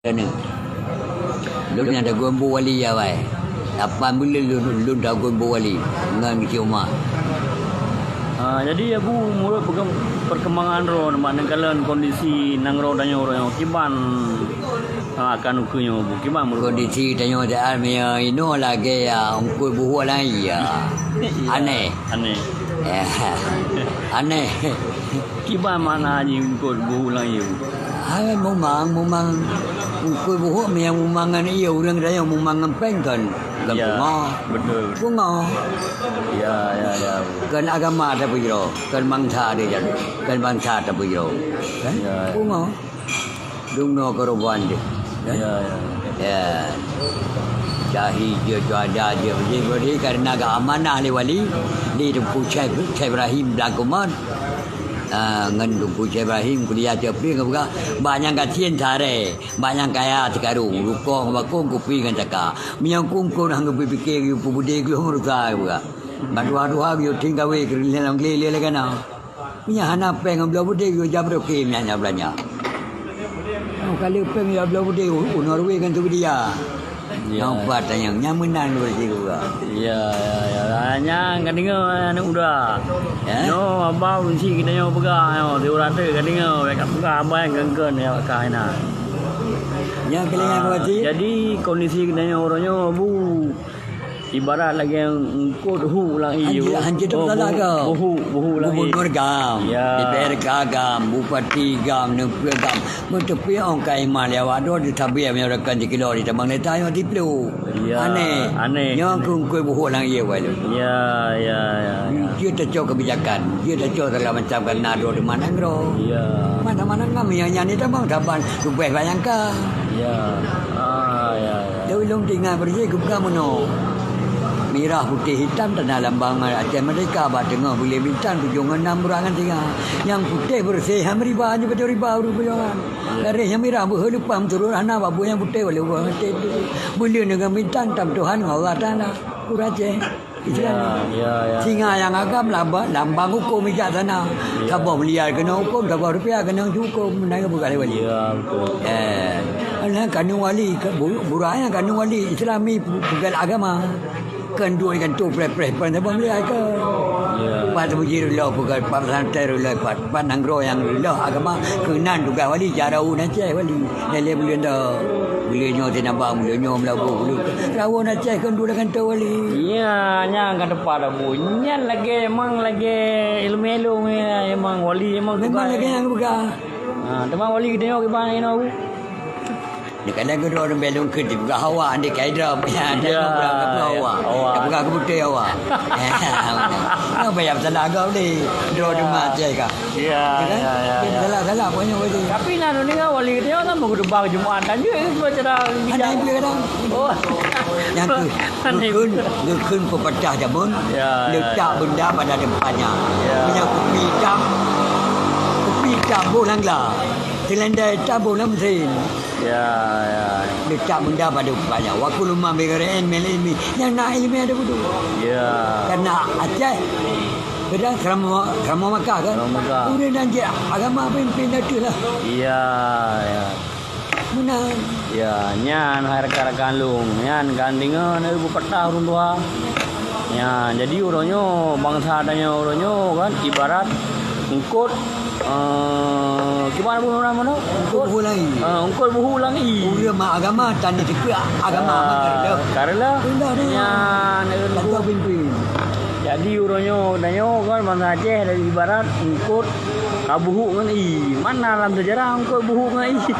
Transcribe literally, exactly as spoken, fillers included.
Keuneuk. Lôn nyang tagun bu wali awai. Lapan buleuen lôn, lôn tagun bu wali ngon si Uma. Ah, jadi Abu, meunurot perkem-, perkembangan droe, mak neukalon kondisi nanggroe tanyoe uroe nyoe, kiban, ah, akan ukeue nyoe, Bu? Kiban meunurot? Kondisi tanyoe saat meunyoe inoe lagèe, ah, eungkôt buhok lam ie. Iya. Aneh. Aneh. Ya. Aneh. Kiban makna jih eungkôt buhok lam ie, Bu? Hai, mumang, mumang. Eungkôt buhok meunyoe mumang ngon ie, ureueng tanyoe mumang ngon péng kon, kon Ya, beutôi. Pungo. Ya, ya, ya. Kon agama tapeujroe, kon bansa tapeujroe, kon bansa tapeujroe. Kan? Ya, ya. Pungo. Dum noe keureubeuen deh. Kan? Ya, ya. Ya. Syahi jeuet, syuhada jeuet. Jadi, jadi karena geuamanah lé wali, di Teungku Syekh, Syekh Ibrahim Blang Kuman. Ah, ngon Teungku Syekh Ibrahim kuliah Ceupreng geupeugah, "Bak nyang gasien saré, bak nyang kaya sikarong, rukok ngon bakong, kupi ngon saka. Meunyoe kungkon hana geupike geuyue peubude gleh rusa," geupeugah. Bak tuha-tuha geuyue ting kawé keu lam glé lé lagèe na. Meunyoe hana péng ngon bloe beudé geuyue jak beudôh kém nyan, nyan beulanja. Oh, ka lheueh péng jak bloe beudé, u-, u Norway ngon Swedia. Ya. Nyan upat tanyong, nyan meunan ureueng siguga. Ya, ya, ya. Nyan ka deungoe aneuk muda. Ya? Nyoe haba ureueng chik geutanyoe peugah nyoe, siuroe teuk ka deungoe, bèk ka peugah haba nyang kön-kön, ya, ka inan. Nyan keulian Ah, berarti? Jadi kondisi geutanyoe uroe nyoe, Bu, ibarat lagèe eungkôt hu lam ie. Hanjeuet, hanjeuet Oh, teupeutala buhu-, ka. buhu, buhu lam ie. Gubernur GAM, Ya. DPRK GAM, bupati GAM, neupeu GAM. Meuteupeue ong ka iman lé awak droe di Tabie meunyoe rakan sikilo di Tabang Leta nyoe tiplu. Ya, Aneh. aneh, Nyoe aneh. kungkui buhok lam ie wai lôn. Ya, ya, ya, ya. Jeuet tacok kebijakan, jeuet tacok segala macam keunan droe teuma nanggroe. Ya. Mana-mana ngam nyang nyan ni tabang saban leubeh bayangkan. Ya. Ah, ya, ya. Lôn, lôn teuingat beureuji geupeugah meunoe. Mirah putih hitam tanda lambang Aceh Merdeka bak teungoh buleuen bintang tujoh ngon nam burak ngon singa. Nyang putih beureuséh han meuriba, nyoe beutôi riba ureueng peujuangan. Garéh nyang mirah beuhe leupah meuturot hana bak buet nyang putih walau buet maté. Buleuen deungon bintang tam Tuhan ngon Allah Taala. Ureueng Aceh. Islam. Ya, ya, ya. Singa nyang agam laba-, lambang huköm bijaksana. Ya. Saboh miliar keunong huköm, saboh rupiah keunong huköm. Meunan geupeugah lé wali. Ya, beutôi. Eh, nyan keuneuk wali, ke-, bu-, burak nyan keuneuk wali Islami pu-, peugét agama. Kön duek ikan tu preh-preh, pan saboh miliar ke. Ya. Pat teumeuji reuloh peugét, pat santai reuloh, pat, pat nanggroe nyang reuloh agama. Keunan tugaih wali, cara u Aceh wali. Lé-lé buleuen dah. Buleuen nyoe Sinabang, buleuen nyoe Meulaboh, buleuen Rawon Aceh kan dua dengan tu wali. Ya, nyan ka tepat, Abu. Nyan lagèe, emang lagèe ilmu-ilmu ya, emang wali, emang Memang tugaih. lagèe nyang peugah. Ha, teuma wali geutanyoe kiban inoe, Abu? Ni kadang keudroe ureueng belong keu dipeugah awak, andai kai drum. Ya, Ya, dia peugah ya, awak. awak. Dia peugah keubeuté awak. Kenapa ya salah agam ni? Droe Ya. cuma Aceh kah? Ya, Ya kan? ya, ya, Dia ya. salah-salah pokoknya wali. Tapi na neudeungoe wali geutanyoe kan meukhutubah Jumat, kan jeuet ke cara Hana bijak? ibu kadang. Oh. Nyang keu, Hana ibu. geukheun, geukheun pepatah jameun, Ya, ya, letak ya. benda pada tempatnya. Ya. Punya kupi hitam, kupi hitam boh lam gla. Selendai hitam boh lam mesin. Ya, ya. Letak benda pada tempatnya. Wa kullu ma bi ghairi ilmin ilmi. Nyang na ilmu ada betul. Ya. Karena Aceh Kadang Seuramoe, Seuramoe Makkah kan? Seuramoe Makkah. Ureueng nyang jeuet agama pimpin ateueh lah. Iya, ya. Meunan. Ya, nyan hai rakan-rakan lôn. Nyan kan deungoe na pepatah ureueng tuha. Ya, jadi uroe nyoe bansa tanyoe uroe nyoe kan ibarat eungkôt, eh, kiban bunoe nama nyoe? Eungkôt buhu lam ie. Eh, eungkôt buhu lam ie. Ureueng mak agama tan jiteupeue agama Ah, mak karela. karela. Indah dia. Nyan, Tanpa pimpin. Jadi uroe nyoe, tanyoe kan bansa Aceh dari ibarat eungkôt ka buhuk ngon ie. Mana lam sejarah eungkôt buhuk ngon ie?